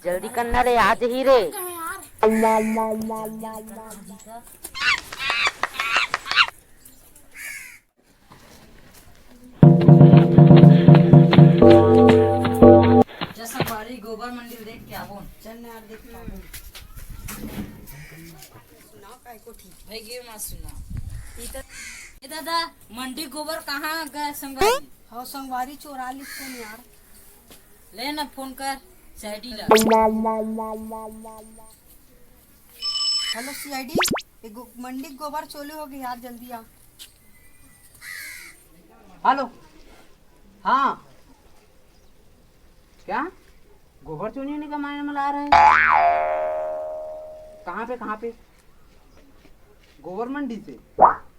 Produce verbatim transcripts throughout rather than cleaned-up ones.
जल्दी करना रे, आज ही रे। जैसा बारी गोबर मंडी देख के आबो। चल ना यार, देख के आबो। सुनाओ, काय को ठीक? भाई, ये मत सुना। ई त-, ए दादा, मंडी गोबर कहाँ गए संगवारी? हाँ, संगवारी चोरा लिस कोन यार। ले ना, फोन कर सीआईडी ला। हेलो सीआईडी, ये गो-, मंडी गोबर चोरी हो गई यार, जल्दी आ। हेलो, हाँ, क्या? गोबर चोरी होने का मामला आ रहा है? कहाँ पे, कहाँ पे? गोबर मंडी से? आ रहे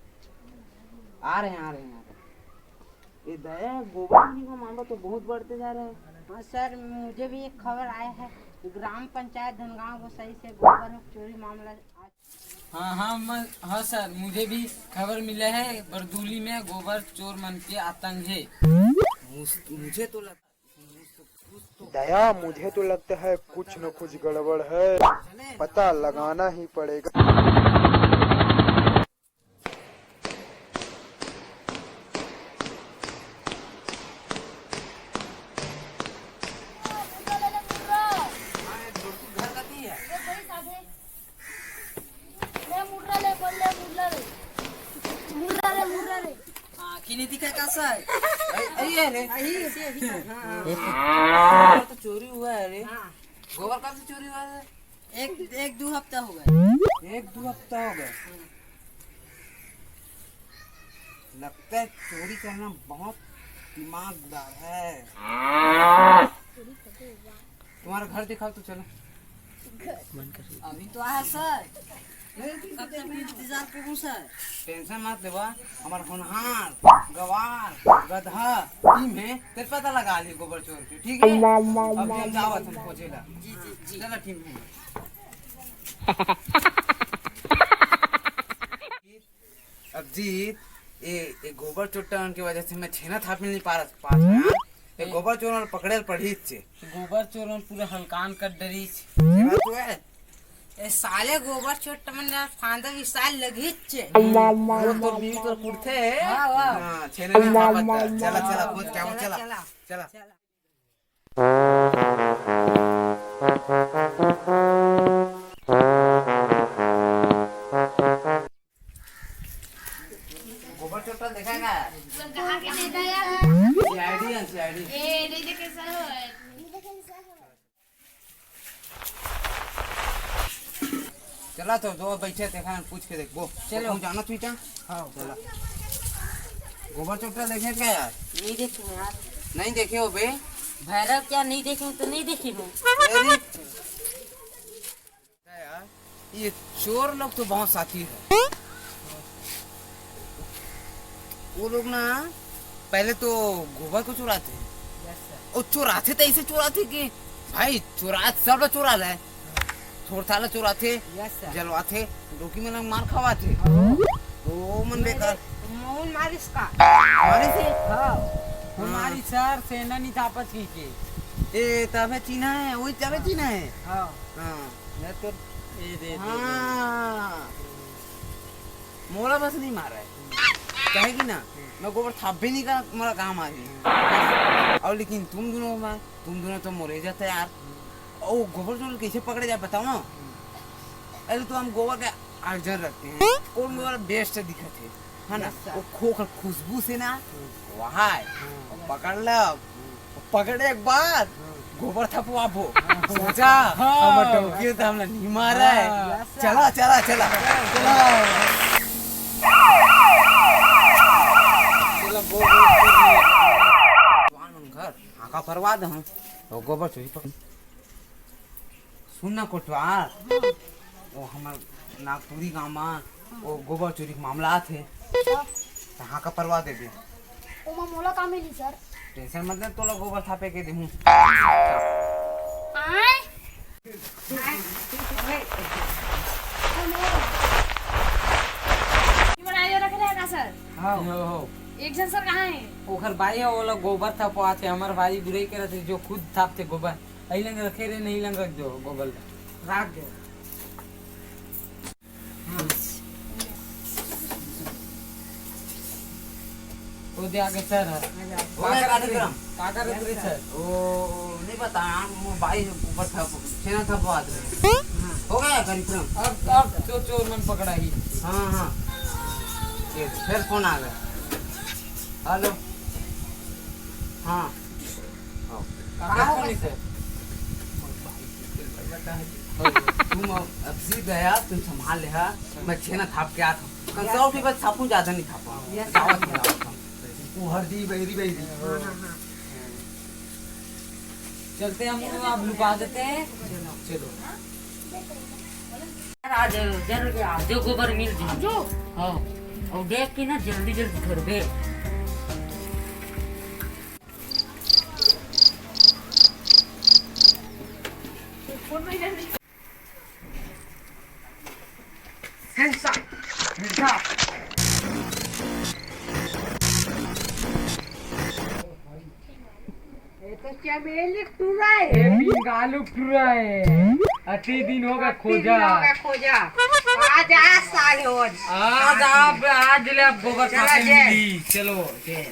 हैं, आ रहे हैं, आ रहे हैं। ये दया, गोबर चोरी का मामला तो बहुत बढ़ते जा रहा है। हाँ सर, मुझे भी एक खबर आया है, ग्राम पंचायत धनगांव गोसाई से गोबर चोरी मामला आज। हाँ, हाँ, मैं, हाँ सर, मुझे भी खबर मिला है, बरदुली में गोबर चोर मन के आतंक है। मुझ-, मुझे तो लग- दया, मुझे तो लगता है कुछ न कुछ गड़बड़ है, पता लगाना ही पड़ेगा। मुर्रा ले, बोल ले, मुर्रा ले। मुर्रा ले, मुर्रा ले। हाँ, कि नहीं दिखा कैसा है? अरे, अरे, अरे। अरे, अरे, हाँ, हाँ। गोबर तो चोरी हुआ है रे। हाँ। गोबर कब से चोरी हुआ है? एक, एक दो हफ्ता हो गया। एक दो हफ्ता हो गया। लगता है चोरी करना बहुत दिमागदार है। तुम्हारा घर दिखाओ तो चलो। अभी तो आया सर। कब तक इंतजार करूं सर? टेंशन मत लेवा, हमार होनहार, गवार, गधा टीम है, तेरे पता लगा ली गोबर चोर के, ठीक है? अब हम जावत हम खोजे ला। जी, जी, जी। चलो टीम है। अब जी, ये, ये गोबर चोट्टा उनके वजह से मैं छेना थाप नहीं पा रहा, पा रहा। ये गोबर चोर पकड़े पड़ी छे। गोबर चोर पूरा हलकान कर डरी छे। ये बात तो है। ए साले गोबर चोट्टा मन ला फांदा विशाल लगी छे। वो तो बीवी तो कुड़ते है। वाह, वाह। हाँ, छेना नहीं खा पाता। चला, चला, पहुंच क्या, चला, चला, चला। चला। गोबर चोट्टा देखा है ना? कहाँ के देखा यार? सीआईडी है, सीआईडी। ए, नहीं देखे सर। चला तो दो बैठे देखा, पूछ के देखबो। चलो। तू जाना तू इटा? हाँ। चला। गोबर चोट्टा देखे क्या यार? नहीं देखे यार। नहीं देखे हो बे? भैरव क्या नहीं देखे तो नहीं देखे मैं। अरे। यार, ये चोर लोग तो बहुत साथी है। वो लोग ना पहले तो गोबर को चुराते हैं। Yes sir. और चुराते तो ऐसे चुराते कि भाई, चुरा, सब लोग चुरा ले। थोड़ा थाला चुराते, यस सर। जलवाते, डोकी में लोग मार खवाते। हाँ। तो मन बेकार। मौन मारिस का? मारिस है? हाँ। हाँ। हमारी सर सेना नहीं थापत ही के। ए, तबे चीन्हा है, वही तबे चीन्हा है। हाँ। हाँ। मैं तो ये दे, दे, दे। हाँ। मोला बस नहीं मारा है। कहे कि ना, मैं गोबर थाप भी नहीं का, मोला काम आ गई। और लेकिन तुम दोनों, मैं, तुम दोनों तो मोरे जाते यार। ओ, गोबर चोर कैसे पकड़े जाए, बताओ ना। अरे, तो हम गोबर के अर्जन रखते हैं। कौन गोबर बेस्ट दिखत है, है ना? Yes sir. वो खोखर खुशबू से ना, हम्म। वाह है। हम्म। वो पकड़ लो। हम्म। पकड़े के बाद गोबर थपवाबो। सोचा, हाँ। हम डौकी तो हमला नहीं मारा है। हाँ। चला, चला, चला। चला। चला, बोल, बोल, बोल। भगवान मन घर हाका परवा दे हम। तो गोबर चोरी पकड़। सुन ना कोटवार, वो हमर नागपुरी गांव में वो गोबर चोरी के मामला आथे। अच्छा। तो हाका परवा देबे। ओमा मोला का मिली सर? टेंशन मत ले, तोला गोबर थापे के देहूं। आय? ये बनाए रखे रहे का सर? हाँ। हो, हो। एक जन सर कहाँ है? ओखर भाई है, ओला गोबर थापवाथे, हमर भाई बुराई करत है, जो खुद थापथे गोबर। अइलेंग रखे रे, नहीं लेंग रख दो गोबर ला। राख दे। वो दे आगे सर है। हो गया कार्यक्रम? का करत रहे सर? वो नहीं पता, हम वो भाई ऊपर था, छेना था वो आदमी। हो गया कार्यक्रम? अब, अब जो चोर मन पकड़ा ही। हाँ, हाँ। ये फिर फोन आ गया। हेलो। हाँ। का फोन है सर? तुम अब, अब सीख गया, तुम संभाल ले हा। मैं छेना थाप के आता हूँ। कल सौ रुपये बस थापूं, ज्यादा नहीं थापूं। जावत हूँ, जावत हूँ। वो हर दी बहरी बहरी। चलते हैं हम, आप लुका देते हैं। चलो। आज जरूर के आज जो गोबर मिल जी। जो? हाँ। और देख के ना जल्दी जल्दी घर बे। ये तो चमेली टूरा है। ये पिंगालू टूरा है। अति दिन होगा खोजा। खोजा। आज आ साले आज। आज आप, आज ले आप गोबर चला खाते जय। मिली। चलो, जय।